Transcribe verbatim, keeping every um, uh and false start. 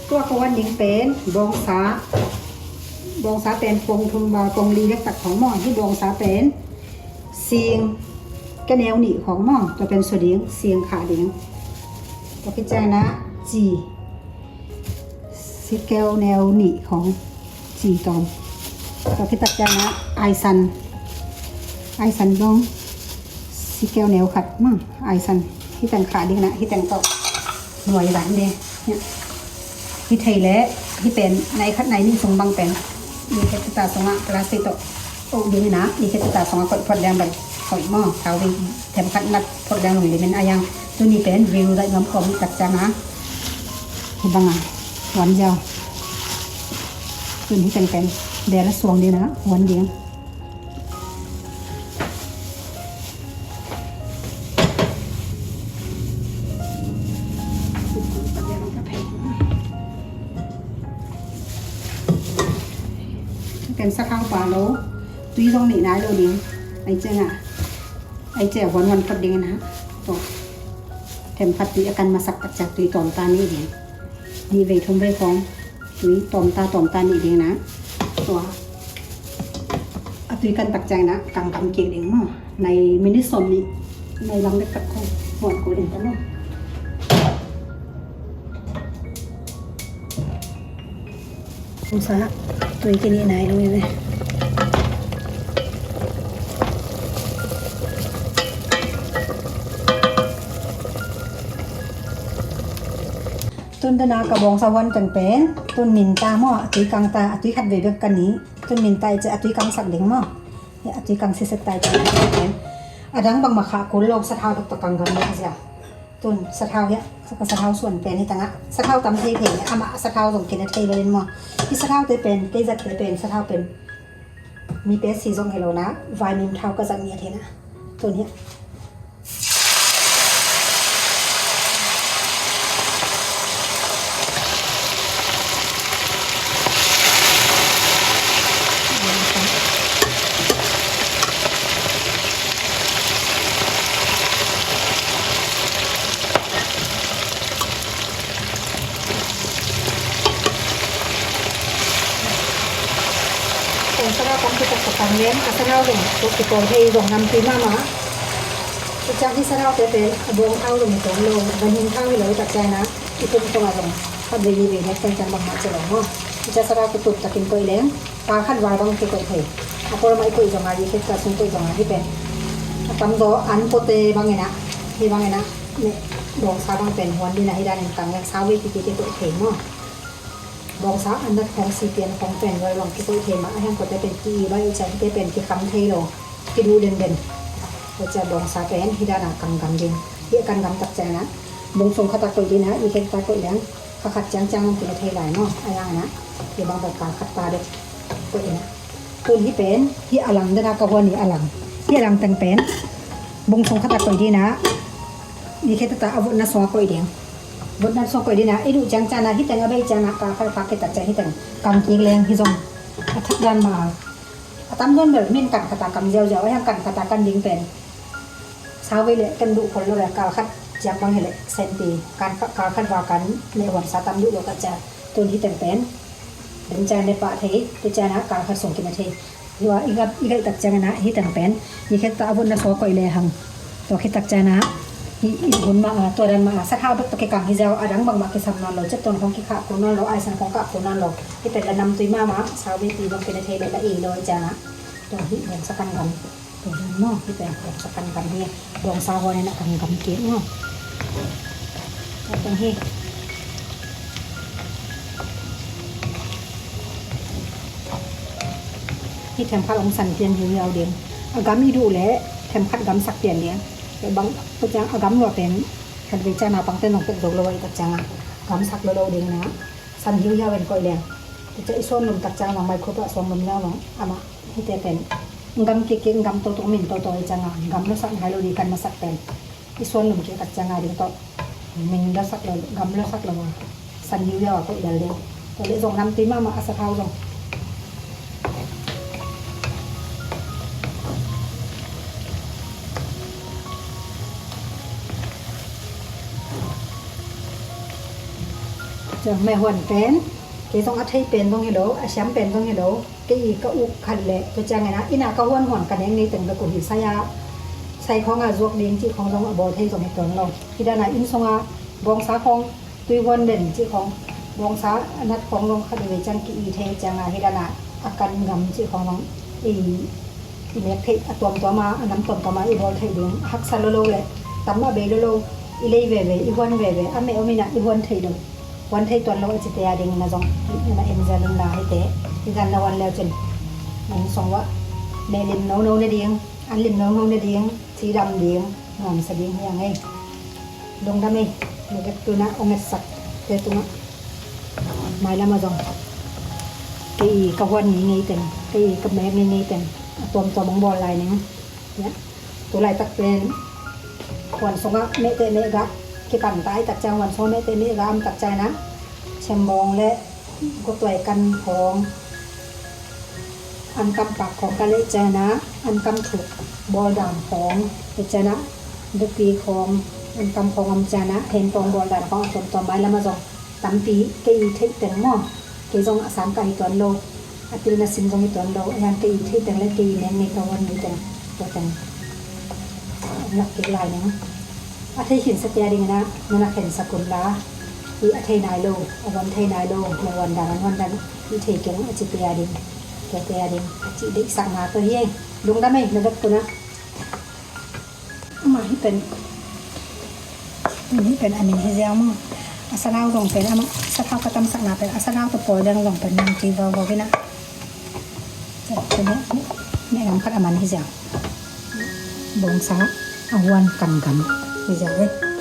Tua ka huan ding pen bawngsa, bawngsa pen pong thum, pong li dektak khawng maw. Hih bawngsa pen sing keneu nih khawng maw. Tua pen sua ding, sing khah ding. Tua khit ciangin ah ci, sikkeu neu nih khawng ci tawm. Tua khit tak ciangin ah aisan, aisan dong sikkeu neu khat maw. Aisan hih teng khah ding in ah, hih teng tawh nuai van ding. Hih thei leh hih pen nai khat nai nih sung bang pen ni khet tuta sungah plastic tawh oh ding in ah, ni khet tuta sungah koih phot liang bang hoih maw. Thau vei them khat nat phot liang lunglim in a yang. Tuni pen view daih nuam kawm tak ciang a, hih bang a huan ziau. Tun hih teng pen bel a suang ding a huan ding. Ken sathau pa lo, tui zong neih nai lo ding. Ai ciang a, ai ciang a huan huan phot ding in a. Tua them khat tui a kan masak tak ciang tui tawm ta nih ding. Nih vei thum vei khawng tui tawm ta tawm ta nih ding in a. Tua a tui kan tak ciang in a kang kam kik ding maw. Nai minute sawm nih, nai lang dek tak khawng huan kul ding ta maw. Bawngsa tui kinih nai lo hi ve. Tun dana ka bawngsa huan teng pen tun min ta maw, a tui kang ta, a tui khat vei bek ka ni. Tun min ta i ciah a tui kang sak ding maw. Hi a tui kang siset ta i ciah a dang bangmah khah kul lo, sathau dok ta kang gam ding a zia. Tun sathau hiah, ka sathau suan pen hi tangah sathau tam thei thei le amah sathau zong kina thei lo in maw. Hi sathau te pen, kei zat te pen, sathau pen mi pe si zong hi lo na, vai mim thau ka zat ni a thei na. Tun hiah. Kong sathau kam kitak ka kam leng a sathau zong tuk kipawl thei zong nam tui mahmah. Tua ciang hi sathau te pen a bawng thau zong hi tawm lo, van hing thau hi lo tak ciang a i tum tawng a zong khat vei ni vei nek ciang ciang bangmah ci lo maw. Tua ciang sathau kitup takin koih leng kal khat val bang kikoih thei. A pawl mah i koih zong a, i khet ka sung koih zong a hi pen a tam zaw an pote bangin a, hi bangin a. Bawngsa bang pen huan dina hi danin kang leng sau vei kiki kikoih thei maw. Bawngsa a nat khawng si pian khawng pen huai bang kikoih thei mah a hiang kote pen ki-i bai i ciang hite pen kikham thei lo, kiduh den den. Tua ciang bawngsa pen hi dana kang gam ding. Hi a kang gam tak ciang a bung sung khat a koih dina, i khet ta koih leng kha khat ciang ciang ong kina thei lai maw. A yang a hi bang pen kal khat ta dek koih ina. Tun hi pen hi a lang dana ka huan hi a lang. Hi a lang teng pen bung sung khat a koih dina, ni khet ta a vutna sung a koih ding. Vutna sung a koih dina i duh ciang ciang a hi teng a bei ciang a kal khat kha khe tak ciang hi teng kang kik leng hi zong a thak dan ma a tam zon bel min kan khat a kam ziau ziau a hiang kan khat a kan ding pen. Sau vei le kan duh khol lo le kal khat ciang bang hi le sen pi kan kha-, kal khat va kan le huan sa tam duh lo ka ciang tun hi teng pen. Deng ciang ne pah thei, tu ciang a kal khat sung kina thei. Hi a i gap, i gaih tak ciang a hi teng pen. Ni khet ta a vutna sung a koih le hang. Tua khit tak ciang a hi, i hun ma a, tua dan ma a sathau bek tua kikang hi ziau a dang bangmah kisam nawn lo, cetton khong kikha kul nawn lo, aisan khong kah kul nawn lo. Hi pen la nam tui mahmah, sau vei pi bang kina thei le la i lo ciang a. Tua hi bawngsa kan gam. Tua hi maw, hi pen bawngsa kan gam hi. Bawngsa huan in a kan gam kik maw. Tua pen hi. Hi themkhat ong san pian hi hiau ding. A gam i duh le themkhat gam sak pian ding. Bang tua ciang a gam lua pen khat vei ciang a pangte nong pek zo lo a i tak ciang a gam sak lo lo ding na. San hiu hiau en koih leng. Tua ciang i suan lum tak ciang a microwave ah suan lum neu nong amah. Hite pen gam kik kik, gam toto, min toto hi ciang a gam lo sak ngai lo di kan masak pen. I suan lum kik tak ciang a ding tawh min lo sak lo, gam lo sak lo a san hiu hiau a koih lel ding. Tua leh zong nam tui mahmah a sathau zong. Meh huan pen, kei zong a thei pen zong hi lo, a siam pen zong hi lo, kei i ka uk khat le, tua ciang ina, ina ka huan huan ka nek ni teng bek uh hi. Sai a, sai khawng a zuak ding cih khawng zong a bawl thei zong hi tuan lo. Hi dan a inn sung a bawngsa khawng, tui huan den cih khawng, bawngsa a nat khawng zong khat vei ciang ki i thei ciang a, hi dan a a kan gam cih khawng zong i i mek theih a tuamtuam a, a nam tuamtuam a i bawl theih ding, a haksa lolo le tam a bei lolo, i lei veve, i huan veve, a meh om ina i huan theih lo, huan thei tuan lo a cite a ding na zong na en zel un la hite. I zan na huan leu cin, nang song wah meh lim nono na ding, an lim nono na ding, cidam ding, nuamsa ding hi a ngei. Lungdam ei, na vek tuna ong etsak te tungah, mailam a zong kei i ka huan ngeingei teng, kei i ka mek ngeingei teng a tuamtuam ong bawl lai ning. Tulaitak pen huan sungah mehteh mehgah kipan tai tak ciang, huan sungah mehteh mehgah am tak ciang ina, cembawng le gutuai kan khawng, an kam pak khawng ka leh ciang ina, an kam thuk bawl dan khawng, hi ciang ina, dupi khawng, an kam khawng om ciang ina, thengtawng bawl dan khawng a tuamtuam mailam a zong tampi kei i theih teng maw, kei zong a sang ka hi tuan lo, a pilna sin zong hi tuan lo, a hiang kei i theih teng le kei i mek ngei ka huan ngei teng, tua teng lak kik lai ning. A thei khinsa tia ding ina, nana khensak un la, i a thei nai lo, a huan thei nai lo, na huan dan, an huan dan, i thei keng a ci tia ding, tua tia ding a ci deihsakna tua hi ei. Lungdam ei, na vek tuna. Amah hi pen, amah hi pen a min hi ziau maw. A sanau zong pen amah, sathau ka tamsakna pen a sanau tawh pawl deng zong pen nang ci vau vau hi na. Tua pen ne, ne gam khat a man hi ziau. Bawngsa a huan kan gam hi ziau hi.